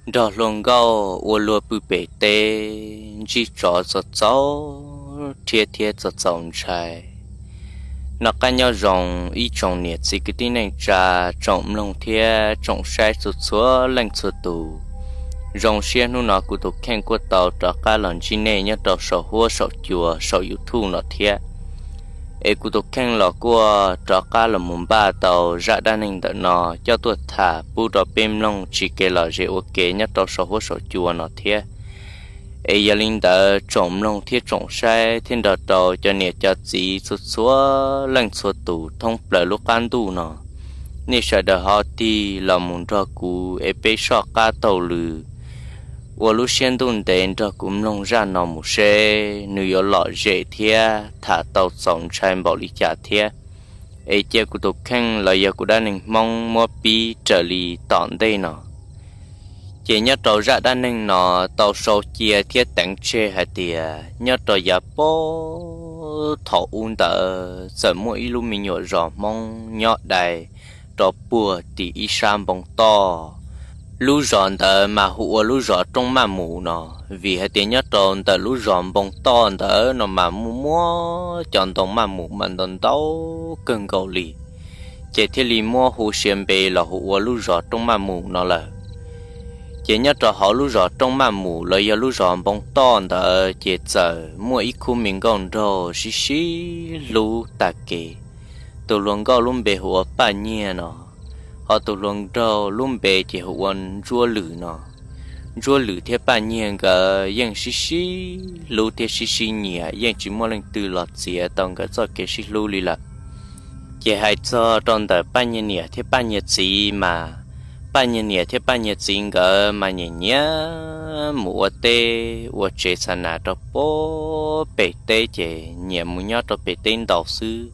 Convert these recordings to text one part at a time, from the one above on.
Nrog hluas nkauj ua luag pw pem teb, ntsib tsov txaus txaus rhiab thiab txaus txaus ntshai. Noj qab nyob zoo ib tsoom niam txiv kwv tij neej tsa, tsoom mloog thiab tsoom saib txhua txhua leej txhua tus. Zoo siab hnub no kuv tus kheej kuj tau rov qab los ntsib nej nyob rau saum huab saum cua saum YouTube no thiab. Es kuv tus kheej los kuj rov qab los mus npaj tau zaj dab neeg ntawm no coj tuaj tham pub rau peb mloog tsis kev lom zem ua ke nyob rau saum huab saum cua no thiab. Es yog li ntawd tsoom mloog thiab tsoom saib thiab nrog rau cov niam cov txiv txhua txhua leej txhua tus thoob plaws lub qab ntuj no, nej sawv daws ho tig los mus nrog kuv es peb soj qab taug lw ua lub siab ntuj ntev nrog kuv mloog zaj no mus seb nws yuav lom zem thiab tham tau txaus ntshai npaum li cas thiab. Es cia kuv tus kheej los yog kuv dab neeg Hmoob muab pib raws li tom ntej no. Ces nyob rau zaj dab neeg no tau sau cia thiab teev tseg hais tias nyob rau yav puag thaum ub ntawd txawm muaj ib lub me nyuam zos Hmoob nyob dai rau puag tim ib sab npoo toj. Lub zos ntawd mas hu ua lub zos Roob Maj Mus no, vim hais tias nyob rau ntawm lub zos npoo toj ntawd no mas muaj muab cov ntoo maj mus mas ntau ntau kawg nkaus li, ces thiaj li muab hu sia npe los hu ua lub zos Roob Maj Mus no lawm. Ces nyob rau hauv lub zos Roob Maj Mus los yog lub zos npoo toj ntawd ces txawm muaj ib khub me nkauj nraug sib sib hlub tag kev. Tus hluas nkauj lub npe hu ua Paj Nyiag no, ho tus hluas nraug lub npe ces hu ua Ntsuab Lwm no. Ntsuab Lwm thiab Paj Nyiag nkawd yeej sib sib hlub thiab sib sib nyiam, yeej tsis muaj leej twg los txiav tau nkawd txoj kev sib hlub li lawm. Ces hais txog rau ntawm Paj Nyiag niam thiab Paj Nyiag txiv mas, Paj Nyiag niam thiab Paj Nyiag txiv nkawd mas nyiam nyiam mus ua teb ua tsev xa nas rau puag pem teb, ces nyiam mus nyob rau pem teb ntau xwb,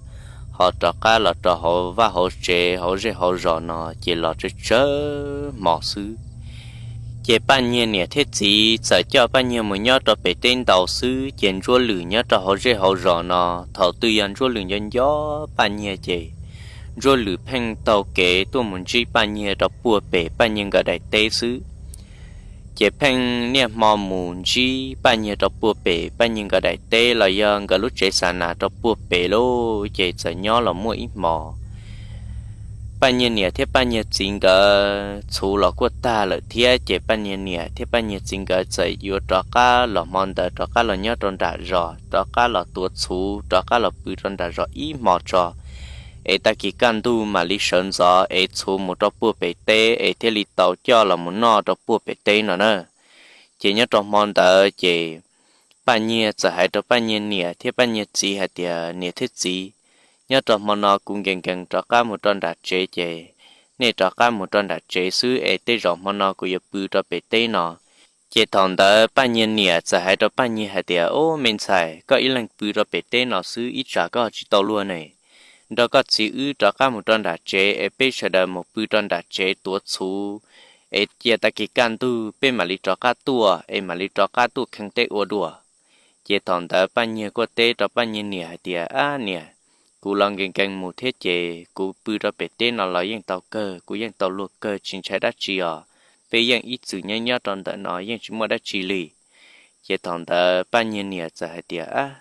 ho rov qab los rau hauv vaj hauv tsev hauv zej hauv zos no ces los tsawg tsawg hmo xwb. Ces Paj Nyiag niam thiab txiv txawm coj Paj Nyiag mus nyob rau pem teb ntau xwb, ces Ntsuab Lwm nyob rau hauv zej hauv zos no, thaum twg yog Ntsuab Lwm nco nco Paj Nyiag ces Ntsuab Lwm pheej taug kev tuaj mus ntsib Paj Nyiag rau puag pem Paj Nyiag nkawd daim teb xwb. Ces pheej niaj hmo mus ntsib Paj Nyiag rau puag pem Paj Nyiag nkawd daim teb los yog nkawd lub tsev xa nas rau puag pem lauj, ces txawm nyob los muaj ib hmo Paj Nyiag niam thiab Paj Nyiag txiv nkawd txhuv los kuj tag lawm thiab, ces Paj Nyiag niam thiab Paj Nyiag txiv nkawd txawm yuav rov qab los hmo ntawd rov qab los nyob rau nram zos, rov qab los tuav txhuv rov qab los pw rau nram zos ib hmo tso, es tag kis kaj ntug mam li sawv ntxov es txhuv mus rau puag pem teb es thiaj li tau coj los mus noj rau puag pem teb no na. Ces nyob rau hmo ntawd ces Paj Nyiag txawm hais rau Paj Nyiag niam thiab Paj Nyiag txiv hais tias, Niam thiab txiv, nyob rau hmo no kuv nkees nkees rov qab mus rau nram tsev, ces nej rov qab mus rau nram tsev xwb es tej zaum hmo no kuv yuav pw rau pem teb no. Ces thaum ntawd Paj Nyiag niam txawm hais rau Paj Nyiag hais tias, Ub, me ntxhais, koj ib leeg pw rau pem teb no xwb ib tsam koj tsis tau luag ne. Nrog koj txiv wb rov qab mus rau nram tsev es peb sawv daws mus pw rau nram tsev tuav txhuv, es cia tag kis kaj ntug peb mam li rov qab tuaj es mam li rov qab tuaj kheev teb ua dua. Ces thaum ntawd Paj Nyiag kuj teb rau Paj Nyiag niam hais tias, Ab niam, kuv los nkees nkees mus thiab ces kuv pw rau pem teb no los yeej tau kawg, kuv yeej tau luag kawg, tsis ntshai dab tsi os. Peb yeej ib txwm nyob nyob rau ntawm no yeej tsis muaj dab tsi li. Ces thaum ntawd Paj Nyiag niam txawm hais tias, Ab,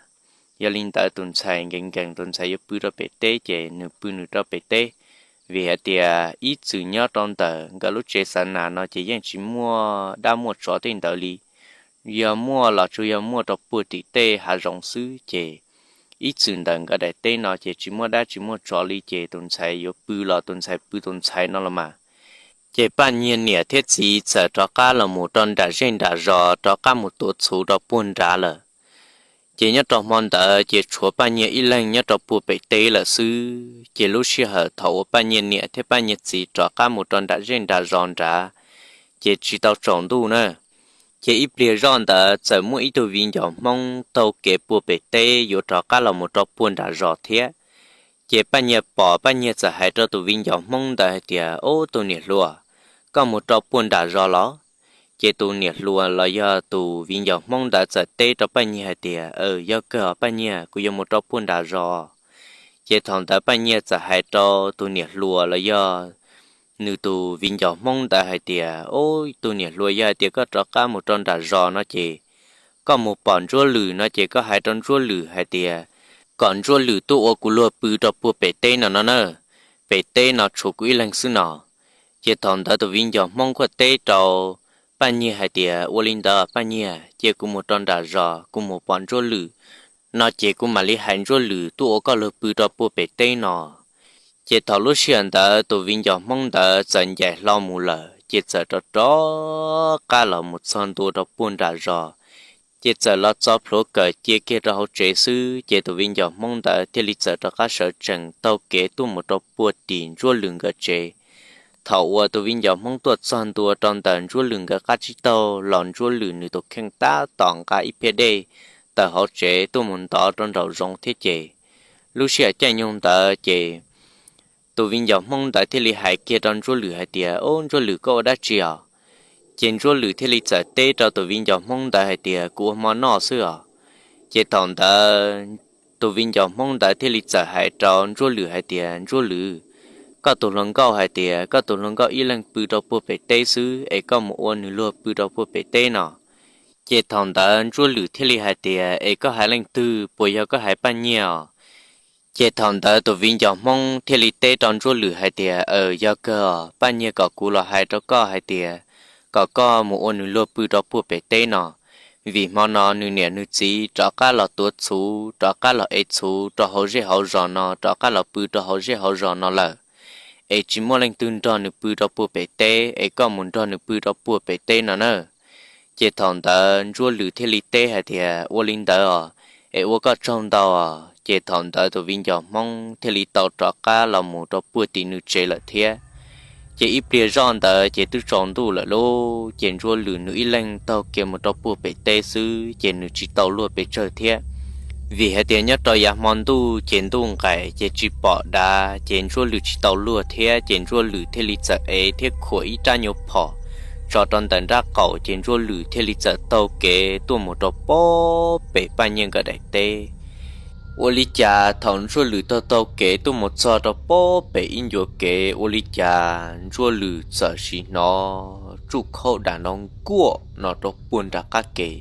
yog li ntawd tus ntxhais nkees nkees tus ntxhais yuav pw rau pem teb ces nws pw nws rau pem teb, vim hais tias ib txwm nyob rau ntawm nkawd lub tsev xa nas no ces yeej tsis muaj dab muaj tsov tej ntawd li. Yog muaj los tsuas yog muaj rau puag tim tej hav zoov xwb, ces ib txwm ntawm nkawd daim teb no ces tsis muaj dab tsis muaj tsov li, ces tus ntxhais yuav pw los tus ntxhais pw tus ntxhais no los mas. Ces Paj Nyiag niam thiab txiv txawm rov qab los mus rau nram zej nram zos rov qab mus tuav txhuv rau puag nrad lawm. Ces nyob rau hmo ntawd ces tshuav Paj Nyiag ib leeg nyob rau puag pem teb lawm xwb. Ces lub sij hawm thaum uas Paj Nyiag niam thiab Paj Nyiag txiv rov qab mus rau nram zej nram zos nrad, ces tsis tau tsaus ntuj na. Ces ib pliag zoj ntawd txawm muaj ib tug viv ncaus Hmoob taug kev puag pem teb yuav rov qab los mus rau puag nram zos thiab. Ces Paj Nyiag pom, Paj Nyiag txawm hais rau tus viv ncaus Hmoob ntawd hais tias, Ub, tus niam hluas, koj mus rau puag nram zos los? Ces tus niam hluas los yog tus viv ncaus Hmoob ntawd txawm teb rau Paj Nyiag hais tias, Yog kawg os Paj Nyiag, kuv yuav mus rau puag nram zos. Ces thaum ntawd Paj Nyiag txawm hais rau tus niam hluas los yog nws tus viv ncaus Hmoob ntawd hais tias, Ub, tus niam hluas, yog hais tias koj rov qab mus rau nram zos no ces koj mus pom Ntsuab Lwm no ces koj hais rau Ntsuab Lwm hais tias kom Ntsuab Lwm tuaj ua kuv luag pw rau puag pem teb no no na, pem teb no tshuav kuv ib leeg xwb no. Ces thaum ntawd tus viv ncaus Hmoob kuj teb rau Paj Nyiag hais tias, Ua li ntawd Paj Nyiag, cia kuv mus rau nram zos kuv mus pom Ntsuab Lwm no ces kuv mam li hais Ntsuab Lwm tuaj ua koj luag pw rau puag pem teb no. Ces thaum lub sij hawm ntawd tus viv ncaus Hmoob ntawd txawm ncaim hlo mus lawm ces txawm rov rov qab los mus txog ntua rau puag nram zos, ces txawm los txo plhuav kawm cia kiag rau hauv tsev xwb. Ces tus viv ncaus Hmoob ntawd thiaj li txawm rov qab sawv tsees taug kev tuaj mus rau puag tim Ntsuab Lwm nkawd tsev. Thaum uas tus viv ncaus Hmoob tuaj txog ntua rau ntawm Ntsuab Lwm nkawd qab tsib taug los Ntsuab Lwm nws tus kheej tab tom nqa ib phiab dej tawm hauv tsev tuaj mus ntov rau nraum zoov thiab ces lub sij hawm caij nyoog ntawd ces tus viv ncaus Hmoob ntawd thiaj li hais kiag rau Ntsuab Lwm hais tias, Ub, Ntsuab Lwm, koj ua dab tsi os? Ces Ntsuab Lwm thiaj li txawm teb rau tus viv ncaus Hmoob ntawd hais tias, Kuv ua hmo noj xwb os. Ces thaum ntawd tus viv ncaus Hmoob ntawd thiaj li txawm hais rau Ntsuab Lwm hais tias, Ntsuab Lwm, koj tus hluas nkauj hais tias koj tus hluas nkauj ib leeg pw rau puag pem teb xwb es koj mus ua nws luag pw rau puag pem teb no, ces thaum ntawd Ntsuab Lwm thiaj li hais tias, Es koj hais leej twg, puas yog koj hais Paj Nyiag os? Ces thaum ntawd tus viv ncaus Hmoob thiaj li teb rau Ntsuab Lwm hais tias, Aws, yog kawg os, Paj Nyiag kom kuv los hais rau koj hais tias kom koj mus ua nws luag pw rau puag pem teb no, vim hmo no nws niam nws txiv rov qab los tuav txhuv, rov qab los ev txhuv rau hauv zej hauv zos no, rov qab los pw rau hauv zej hauv zos no lawm, es tsis muaj leej twg nrog nws pw rau puag pem teb, es koj mus nrog nws pw rau puag pem teb no na. Ces thaum ntawd Ntsuab Lwm thiaj li teb hais tias, Ua li ntawd os, es ua koj tsaug ntau os. Ces thaum ntawd tus viv ncaus Hmoob thiaj li tau rov qab los mus rau puag tim nws tsev lawm thiab. Ces ib pliag zoj ntawd ces twb tsaus ntuj lawm lauj, ces Ntsuab Lwm nws ib leeg taug kev mus rau puag pem teb xwb ces nws tsis tau luag pes tsawg thiab. Vim hais tias nyob rau yav hmo ntuj ces ntuj nqaim ces tsis pom dav, ces Ntsuab Lwm tsis tau luag thiab, ces Ntsuab Lwm thiaj li txawm ev thiab khuam ib rab nyuag phom tso rau ntawm nrab qaum, ces Ntsuab Lwm thiaj li txawm taug kev tuaj mus rau puag pem Paj Nyiag nkawd daim teb. Ua li cas thaum Ntsuab Lwm taug taug kev tuaj mus txog rau puag pem ib ncua kev, ua li cas Ntsuab Lwm txawm sim hnov tsuj khaub dam nrov nkuaj no rau puag nram qab kev.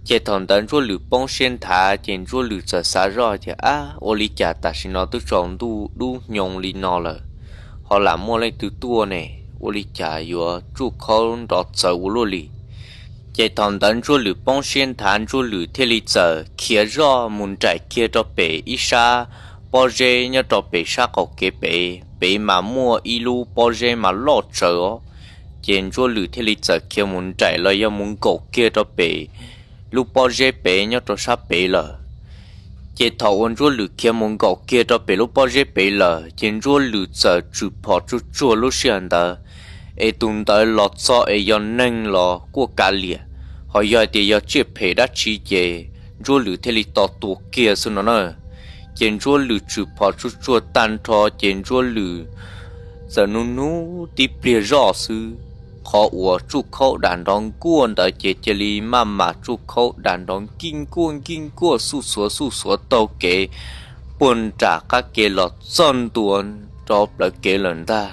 Ces thaum ntawd Ntsuab Lwm poob siab nthav, ces Ntsuab Lwm txawm xav zoj tias, Ab, ua li cas tam sim no twb tsaus ntuj dub hnyoo li no lawm, ho lam muaj leej twg tuaj ne? Ua li cas yuav tsuj khaub nrov txawv ua luaj li? Ces thaum ntawd Ntsuab Lwm poob siab nthav, Ntsuab Lwm thiaj li txawm khiav zoj mus nraim kiag rau pem ib sab pob zeb nyob rau pem sab qaum kev pem, pem mas muaj ib lub pob zeb mas loj tsawv os. Ces Ntsuab Lwm thiaj li txawm khiav mus nraim los yog mus nkaum kiag rau pem lub pob zeb pem nyob rau sab pem lawm. Ces thaum uas Ntsuab Lwm khiav mus nkaum kiag rau pem lub pob zeb pem lawm, ces Ntsuab Lwm txawm tswm phom tsuag tsuag lub sij hawm ntawd, es tus ntawd los txog es yog neeg los kuj kav liam, ho yog hais tias yog tsiaj phem dab tsi ces Ntsuab Lwm thiaj li tau tua kiag xwb no na. Ces Ntsuab Lwm tswm phom tsuag tsuag tag nrho ces Ntsuab Lwm txawm nub nub tib pliag zoj xwb, qhov uas tsuj khaub dam nrov nkuaj ntawd ces cia li maj mam tsuj khaub dam nrov nkij nkuaj nkij nkuaj xuj xuav xuj xuav taug kev puag nram qab kev los txog ntua rau plawv kev lawm ntag.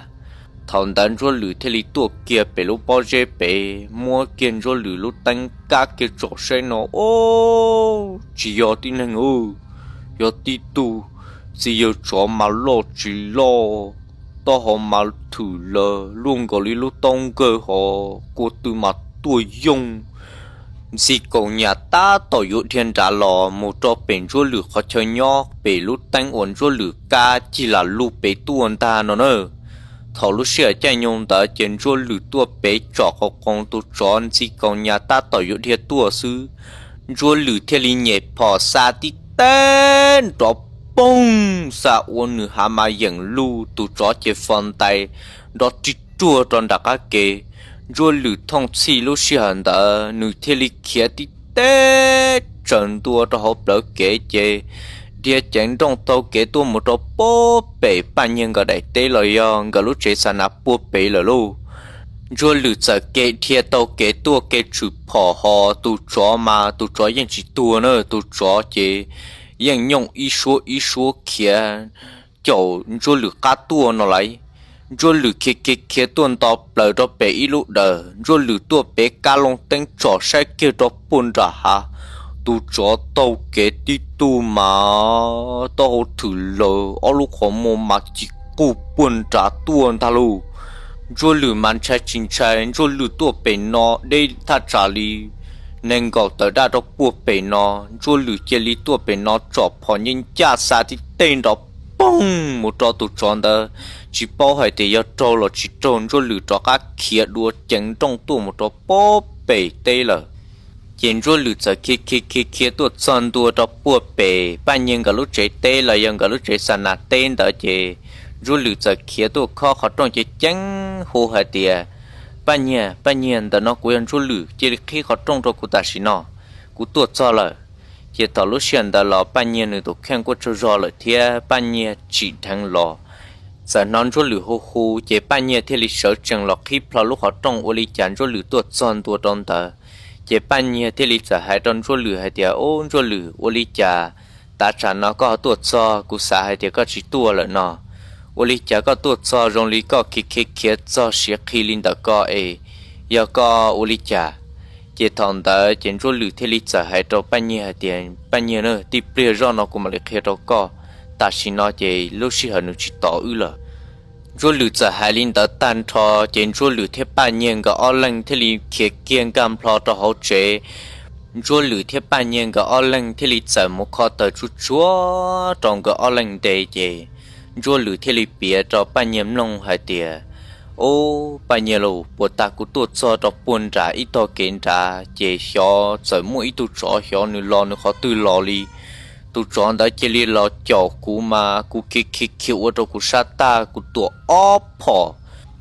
Thaum ntawd Ntsuab Lwm thiaj li tuaj kiag pem lub pob zeb pem, muab kiag Ntsuab Lwm lub teeb kab kiag tsom saib no, Ob, tsis yog tib neeg, yog tib tug txiv yawg tsov mas loj tsis loj, taub hau mas thwm lawm luaj nkaus li lub taub nkawg ho, kua tw mas tuaj yooj. Ntxi kaus nyas tab tom yuav dhia nrad los mus rau pem Ntsuab Lwm qhov chaw nyob, pem lub teeb uas Ntsuab Lwm kab cig lam lug pem tuaj ntag no na. Thaum lub sij hawm caij nyoog ntawd ces Ntsuab Lwm tuaj pem tsom qau qoo, tus tsov ntxi kaus nyas tab tom yuav dhia tuaj xwb, Ntsuab Lwm thiaj li nyem phom xa tib teg nrov poog xa ua nws hav mas yeem lug, tus tsov ces fo ntais nrov rig ruag rau nram qab kev. Ntsuab Lwm thooj txhij lub sij hawm ntawd nws thiaj li khiav tib teg tsaws ntua rau hauv plawv kev ces dhia ceev nrooj taug kev tuaj mus rau puag pem Paj Nyiag nkawd daim teb los yog nkawd lub tsev xa nav puag pem lawm lauj. Ntsuab Lwm txawm kev dhia taug kev tuaj kev tswm phom ho tus tsov mas tus tsov yeej tsis tuag na, tus tsov ces yeej nyooj ib suab ib suab khiav caum Ntsuab Lwm qab tuaj no lauj. Ntsuab Lwm khiav khiav khiav tuaj nto plaws rau pem ib lub dawm, Ntsuab Lwm tuaj pem kab loo teeb tsom saib kiag rau puag nram hav, tus tsov taug kev tib tug mas taub hau thwm lawm, ob lub qhov muag mas ci quj puag nrad tuaj ntag lauj. Ntsuab Lwm mas ntshai tsis ntshai, Ntsuab Lwm tuaj pem no deb thaj tsam li nees nkaum tawm daj rau puag pem no, Ntsuab Lwm cia li tuaj pem no tsom phom nce ncaj xa tib teg nrov poog mus rau tus tsov ntawd, tsis paub hais tias yog raug los tsis raug, Ntsuab Lwm rov qab khiav dua ceev nrooj tuaj mus rau puag pem teb lawm. Ces Ntsuab Lwm txawm khiav khiav khiav khiav tuaj txog ntua rau puag pem Paj Nyiag nkawd lub tsev teb los yog nkawd lub tsev xa nas teb ntawd, ces Ntsuab Lwm txawm khiav tuaj khob qhov rooj ceev ceev hu hais tias, Paj Nyiag, Paj Nyiag, ntawm no kuv yog Ntsuab Lwm, cia li qhib qhov rooj rau kuv tam sim no, kuv tuaj txog lawm. Ces thaum lub sij hawm ntawd los Paj Nyiag nws tus kheej kuj tsaug zog lawm thiab Paj Nyiag tsim dheev los. Txawm hnov Ntsuab Lwm hu hu ces Paj Nyiag thiaj li sawv tsees los qhib plho lub qhov rooj ua li cas Ntsuab Lwm tuaj txog ntua rau ntawd. Ces Paj Nyiag thiaj li txawm hais rau Ntsuab Lwm hais tias, Ub, Ntsuab Lwm, ua li cas tav tsam no koj ho tuaj txog? Kuv xav hais tias koj tsis tuaj lawm no. Ua li cas koj tuaj txog zoo li koj khiav khiav khiav txog siav qhi li ntawm ko es yog koj ua li cas? Ces thaum ntawd ces Ntsuab Lwm thiaj li txawm hais rau Paj Nyiag hais tias, Paj Nyiag na, tib pliag zoj no kuv mam li qhia rau koj, tam sim no ces lub sij hawm nws tsis tos wb lawm. Ntsuab Lwm txawm hais li ntawd tag nrho ces Ntsuab Lwm thiab Paj Nyiag nkawd ob leeg thiaj li khiav kiag nkag nplho rau hauv tsev. Ntsuab Lwm thiab Paj Nyiag nkawd ob leeg thiaj li txawm mus kho taws tsuag tsuag rau nkawd ob leeg nte ces Ntsuab Lwm thiaj li piav rau Paj Nyiag mloog hais tias, Ub, Paj Nyiag lauj, puag ta kuv tuaj txog rau puag nram ib tog kev nrad ces xyov txawm muaj ib tug tsov xyov nws los nws qhov twg los li. Tus tsov ntawd cia li los caum kuv mas kuv khiav khiav khiav ua rau kuv sab tag kuv tuam ob phom,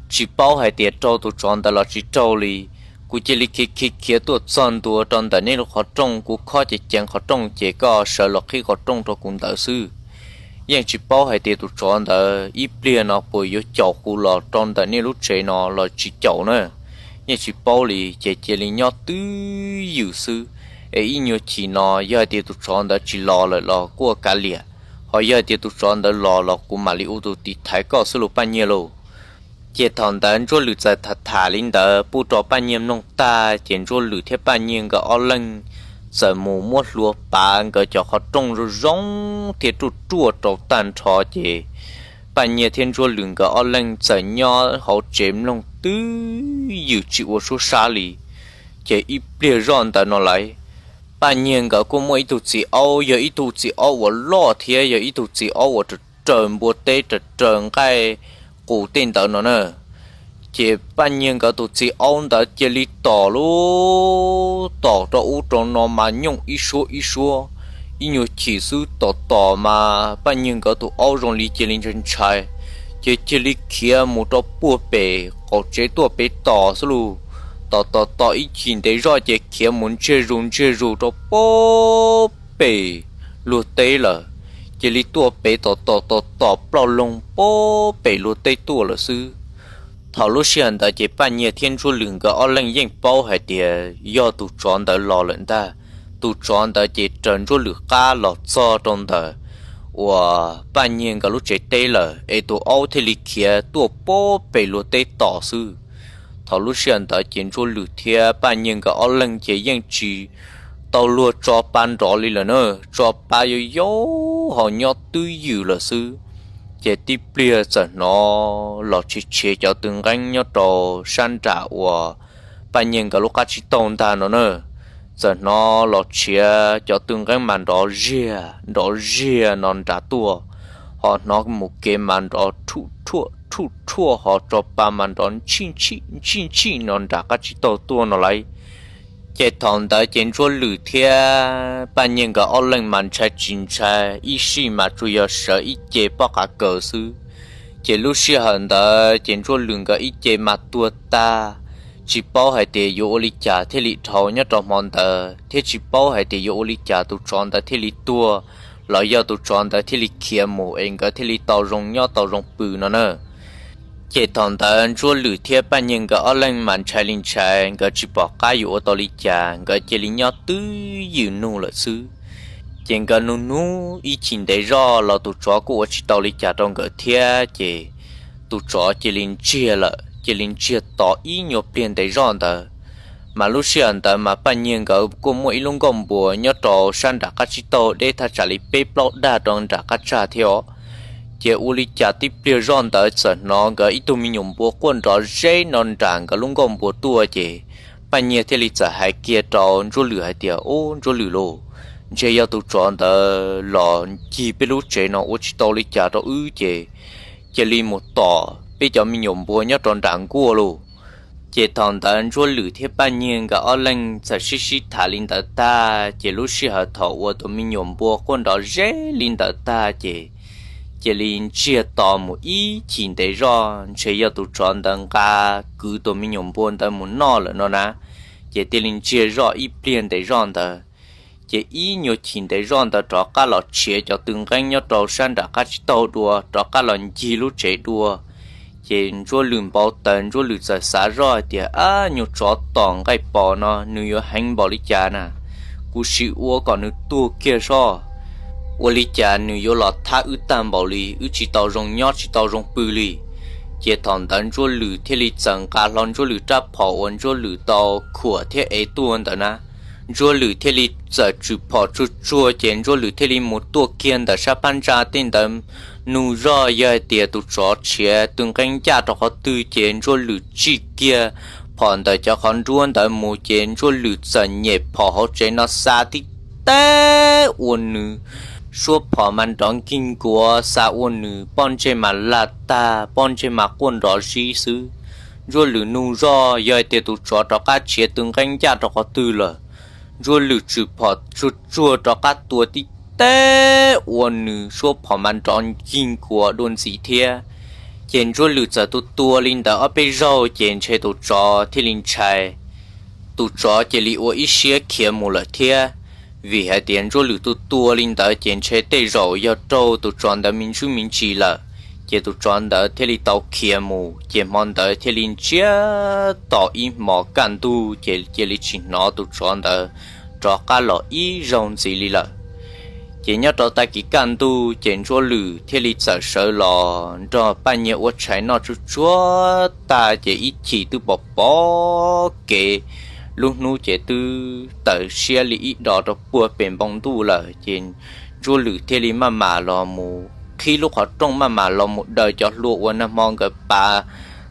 tsis paub hais tias raug tus tsov ntawd los tsis raug li. Kuv cia li khiav khiav khiav tuaj txog ntua rau ntawm nej lub qhov rooj, kuv khob ceev ceev qhov rooj ces koj sawv los qhib qhov rooj rau kuv ntawd xwb. Yeej tsis paub hais tias tus tsov ntawd ib pliag no puas yuav caum kuv los rau ntawm nej lub tsev no los tsis caum na. Yeej tsis paub li ces cia li nyob twj ywm xwb. Es ib nyuag chim no yog hais tias tus tsov ntawd tsis los lawm los kuj kav liam, ho yog hais tias tus tsov ntawd los los kuv mam li ua tus tiv thaiv koj xwb lauj Paj Nyiag lauj. Ces thaum ntawd Ntsuab Lwm txawm tham tham li ntawd pub rau Paj Nyiag mloog tag ces Ntsuab Lwm thiab Paj Nyiag nkawd ob leeg txawm mus muab hlua pav nkawd cov qhov rooj zoo zoo thiab ruaj ruaj rau tag nrho ces Paj Nyiag thiab Ntsuab Lwm nkawd ob leeg txawm nyob hauv tsev mloog twj ywm tsis ua suab sab li. Ces ib pliag zoj ntawd no lawm, Paj Nyiag nkawd kuj muaj ib tug txiv aub, yog ib tug txiv aub uas loj thiab yog ib tug txiv aub uas raws raws npua teb raws raws nqaij qus tej ntawd no na. Ces Paj Nyiag nkawd tus txiv aub ntawd cia li tom lub tom rau ub rau no mas nyooj ib suab ib suab, ib nyuag chim xwb tom tom mas Paj Nyiag nkawd tus aub zoo li cia li ntshai ntshai, ces cia li khiav mus rau puag pem qaum tsev tuaj pem tom xwb lauj. Tom tom tom ib chim ntev zoj ces khiav mus ntsiag zus ntsiag zus rau puag pem luag teb lawm. Cia li tuaj pem tom tom tom tom ploj loog puag pem luag teb tuaj lawm xwb. Thaum lub sij hawm ntawd ces Paj Nyiag thiab Ntsuab Lwm nkawd ob leeg yeej paub hais tias yog tus tsov ntawd los lawm ntag. Tus tsov ntawd ces raws Ntsuab Lwm qab los txog rau ntawm uas Paj Nyiag nkawd lub tsev teb lawm es tus aub thiaj li khiav tuaj puag pem luag teb tom xwb. Thaum lub sij hawm ntawd ces Ntsuab Lwm thiab Paj Nyiag nkawd ob leeg ces yeej tsis tau luag tso pa nrov li lawm na, tso pa yau yau ho nyob twj ywm lawm xwb. Ces tib pliag txawm hnov los tshiav tshiav cov tw nqeeb nyob rau sab nram uas Paj Nyiag nkawd lub qab tsib taug ntag no na. Txawm hnov los tshiav cov tw nqeeb mas nrov ziag nrov ziag no nram tuaj, ho hnov mus kev mas nrov rhuj rhuaj rhuj rhuaj ho tso pa mas nrov ntshij ntshij ntshij ntshij no nram qab tsib taug tuaj no lauj. Ces thaum ntawd ces Ntsuab Lwm thiab Paj Nyiag nkawd ob leeg mas ntshai tsis ntshai, ib sij mas tsuas yog sawv ib ce pob qav kaws xwb. Ces lub sij hawm ntawd ces Ntsuab Lwm nkawd ib ce mas tuag tag, tsis paub hais tias yuav ua li cas thiaj li dhau nyob rau hmo ntawd, thiab tsis paub hais tias yuav ua li cas tus tsov ntawd thiaj li tuag, los yog tus tsov ntawd thiaj li khiav mus es nkawd thiaj li tau zoo nyob tau zoo pw no na. Ces thaum ntawd Ntsuab Lwm thiab Paj Nyiag nkawd ob leeg mas ntshai li ntshai, nkawd tsis pom qab yuav ua tau li cas, nkawd cia li nyob twj ywm nug lawm xwb. Ces nkawd nug nug ib chim ntev zoj los tus tsov kuj ua tsis tau li cas rau nkawd thiab, ces tus tsov cia li ntsiag lawm, cia li ntsiag to ib nyuag pliag ntev zoj ntawd. Mas lub sij hawm ntawd mas Paj Nyiag nkawd kuj muaj ib lub nkuaj npua nyob rau sab nram qab tsib taug deb thaj tsam li peb plaub dag rau nram qab tsag thiab os. Ces ua li cas tib pliag zoj ntawd txawm hnov nkawd ib tug me nyuam npua quaj nrov zeb no nram nkawd lub nkuaj npua tuaj ces Paj Nyiag thiaj li txawm hais kiag rau Ntsuab Lwm hais tias, Ub, Ntsuab Lwm lauj, ntshe yog tus tsov ntawd los ncig peb lub tsev no ua tsis tau li cas rau wb ces cia li mus tom peb cov me nyuam npua nyob rau nram nkuaj lauj. Ces thaum ntawd Ntsuab Lwm thiab Paj Nyiag nkawd ob leeg txawm sib sib tham li ntawd tag ces lub sij hawm thaum uas tus me nyuam npua quaj nrov zeb li ntawd tag ces cia li ntsiag to mus ib chim ntev zoj, ntshe yog tus tsov ntawd nqa kwv tus me nyuam npua ntawd mus noj lawm no na. Ces cia li ntsiag zoj ib pliag ntev zoj ntawd. Ces ib nyuag chim ntev zoj ntawd rov qab los tshiav cov tw nqeeb nyob rau sab nram qab tsib taug dua, rov qab los ncig lub tsev dua. Ces Ntsuab Lwm npau taws, Ntsuab Lwm txawm xav zoj hais tias, Ab, nyuag tsov tom nqaij pos no nws yuav heev npaum li cas na, kuv sim ua kom nws tuag kiag soj. Ua li cas nws yuav los thab wb tag npaum li, wb tsis tau zoo nyob tsis tau zoo pw li. Ces thaum ntawd Ntsuab Lwm thiaj li txawm nqa hlo Ntsuab Lwm rab phom uas Ntsuab Lwm tau khuam thiab ev tuaj ntawd na. Ntsuab Lwm thiaj li txawm tswm phom tsuag tsuag ces Ntsuab Lwm thiaj li mus tuaj kiag ntawm sab phab ntsa tej ntawd. Nug zoj yog hais tias tus tsov tshiav tw nqeeb ncaj rau qhov twg ces Ntsuab Lwm tsij kiag phom ntawm cov qhov nruab ntawd mus ces Ntsuab Lwm txawm nyem phom hauv tsev no xa tib teg ua nws suab phom mas nrov nkig nkuav, xa ua nws pob ntseg mas lag tag, pob ntseg mas quaj nrov zib xwb. Ntsuab Lwm nug zoj yog hais tias tus tsov rov qab tshiav tw nqeeb ncaj rau qhov twg lawm. Ntsuab Lwm tswm phom tsuag tsuag rov qab tua tib teg ua nws suab phom mas nrov nkig nkuav dua ntxiv thiab. Ces Ntsuab Lwm txawm tua tua li ntawd ob peb zaug ces ntshe tus tsov thiaj li ntshai. Tus tsov cia li ua ib siab khiav mus lawm thiab. Vim hais tias Ntsuab Lwm tua tua li ntawd ces ntshe tej zaum yog raug tus tsov ntawd me ntsuj me ntsis lawm. Ces tus tsov ntawd thiaj li tau khiav mus ces hmo ntawd thiaj li ntsiag to ib hmos kaj ntug ces cia li tsis hnov tus tsov ntawd rov qab los ib zaug ntxiv li lawm. Ces nyob rau tag kis kaj ntug ces Ntsuab Lwm thiaj li txawm sawv los nrog Paj Nyiag ua tshais noj tsuag tsuag tag ces ib chim twb pom pom kev, lub hnub ces twb tawm siab li ib dos rau puag pem npoo ntuj lawm ces Ntsuab Lwm thiaj li maj mam los mus qhib lub qhov rooj maj mam los mus daws cov hlua uas nag hmo nkawd pav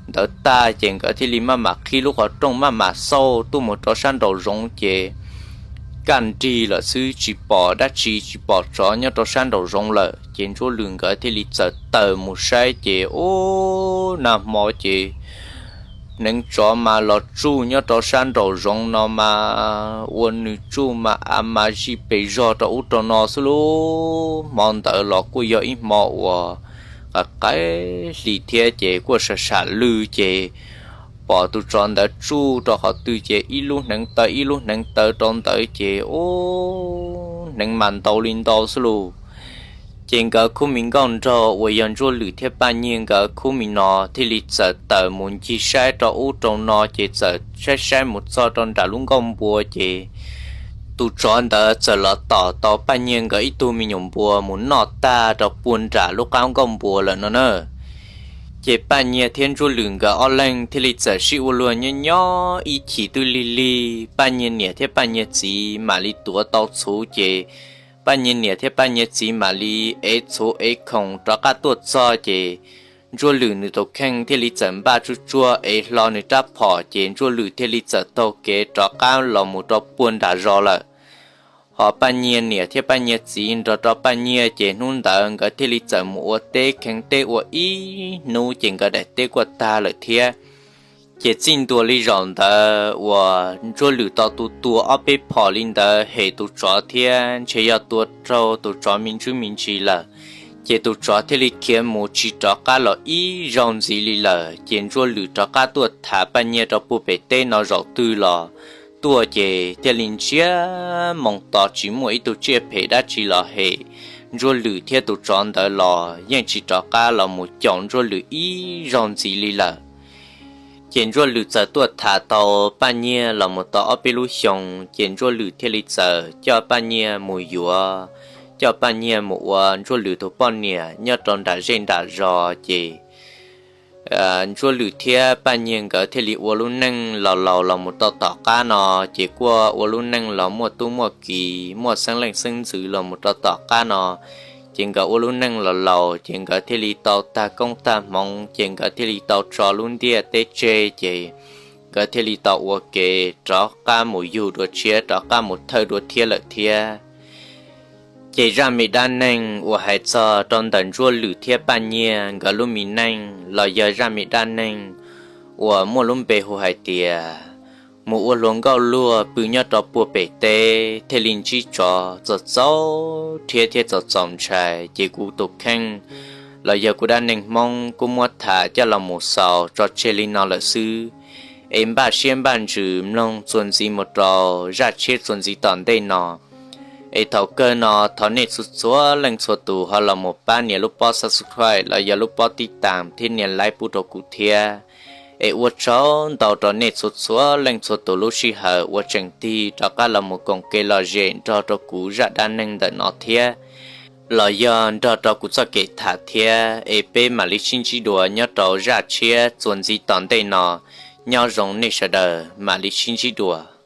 ntawd tag ces nkawd thiaj li maj mam qhib lub qhov rooj maj mam xauj tuaj mus rau sab nraum zoov ces kaj nrig lawm xwb tsis pom dab tsi tsis pom tsov nyob rau sab nraum zoov lawm ces Ntsuab Lwm nkawd thiaj li txawm tawm mus saib ces ub nag hmo ces hneev tsov mas los tsuj nyob rau sab nraum zoov no mas ua nws tsuj mas a mas zij pes zog rau ub rau no xwb lub hmo ntawd los kuj yog ib hmo uas qaim qaim hli thiab ces kuj sam sam lwj ces pom tus tsov ntawd tsuj rau qhov twg ces ib lub hneev taw ib lub hneev taw rau ntawd ces ub hneev mas ntau li ntau xwb lus. Ces nkawd khub me nkauj nraug uas yog Ntsuab Lwm thiab Paj Nyiag nkawd khub me no thiaj li txawm tawm mus ncig saib rau ub rau no ces txawm saib saib mus txog rau nram lub nkuaj npua ces tus tsov ntawd txawm los tom tau Paj Nyiag nkawd ib tug me nyuam npua mus noj tag rau puag nram lub qab nkuaj npua lawm no na. Ces Paj Nyiag thiab Ntsuab Lwm nkawd ob leeg thiaj li txawm sib ua luag nyob nyob ib chim twb lig lig Paj Nyiag niam thiab Paj Nyiag txiv mam li tuav tau txhuv ces Paj Nyiag niam thiab Paj Nyiag txiv mam li ev txhuv ev khoom rov qab tuaj txog ces Ntsuab Lwm nws tus kheej thiaj li txawm npaj tsuag tsuag ev hlo nws rab phom ces Ntsuab Lwm thiaj li txawm taug kev rov qab los mus rau puag nram zos lawm. Ho Paj Nyiag niam thiab Paj Nyiag txiv nrog rau Paj Nyiag ces hnub ntawd nkawd thiaj li txawm mus ua teb kheev teb ua ib hnub ces nkawd daim teb kuj tag lawm thiab. Ces txij ntua li zaum ntawd uas Ntsuab Lwm tau tu tua ob peb phom li ntawd hem tus tsov thiab ntshe yog tua raug tus tsov me ntsuj me ntsis lawm, ces tus tsov thiaj li khiav mus tsis rov qab los ib zaug ntxiv li lawm. Ces Ntsuab Lwm rov qab tuaj tham Paj Nyiag rau puag pem teb no zaum twg los tuaj ces thiaj li ntsiag moo to tsis muaj ib tug tsiaj phem dab tsi los hem Ntsuab Lwm thiab tus tsov ntawd los yeej tsis rov qab los mus caum Ntsuab Lwm ib zaug ntxiv li lawm. Ces Ntsuab Lwm txawm tuaj tham tau Paj Nyiag los mus tau ob peb lub xyoo ces Ntsuab Lwm thiaj li txawm coj Paj Nyiag mus yuav, coj Paj Nyiag mus ua Ntsuab Lwm tus poj niam nyob rau nram zej nram zos ces Ntsuab Lwm thiab Paj Nyiag nkawd thiaj li ua lub neej los laus los mus rau tom qab no, ces kuj ua lub neej los muaj tub muaj kiv, muaj xeeb leej xeeb ntxwv los mus rau tom qab no. Ces nkawd ua lub neej los laus, ces nkawd thiaj li tau tag koob tag hmoov, ces nkawd thiaj li tau tso lub ntiaj teb tseg, ces nkawd thiaj li tau ua ke rov qab mus yug dua tshiab, rov qab mus thawj dua thiab lawm thiab. Ces zaj me dab neeg uas hais txog rau ntawm Ntsuab Lwm thiab Paj Nyiag nkawd lub me neej los yog zaj me dab neeg uas muaj lub npe hu hais tias mus ua hluas nkauj luag pw nyob rau puag pem teb thiaj li ntsib tsov txaus txaus rhiab thiab txaus txaus ntshai. Ces kuv tus kheej los yog kuv dab neeg Hmoob kuj muab tham coj los mus xaus tso tseg li no lawm xwb. Es npaj siab npaj ntsws mloog txuas ntxiv mus rau zaj tshiab txuas ntxiv tom ntej no. Es thaum kawg no thov nej txhua txhua leej txhua tus ho los mus pab nias lub pob subscribe los yog lub pob tib tam thiab nias like pub rau kuv thiab. Es ua tsaug ntau rau nej txhua txhua leej txhua tus lub sij hawm uas tseem tig rov qab los mus koom kev lom zem nrog rau kuv zaj dab neeg ntawm no thiab, los yog nrog rau kuv txoj kev tham thiab. Es peb mam li sib ntsib dua nyob rau zaj tshiab txuas ntxiv tom ntej no. Nyob zoo nej sawv daws, mam li sib ntsib dua.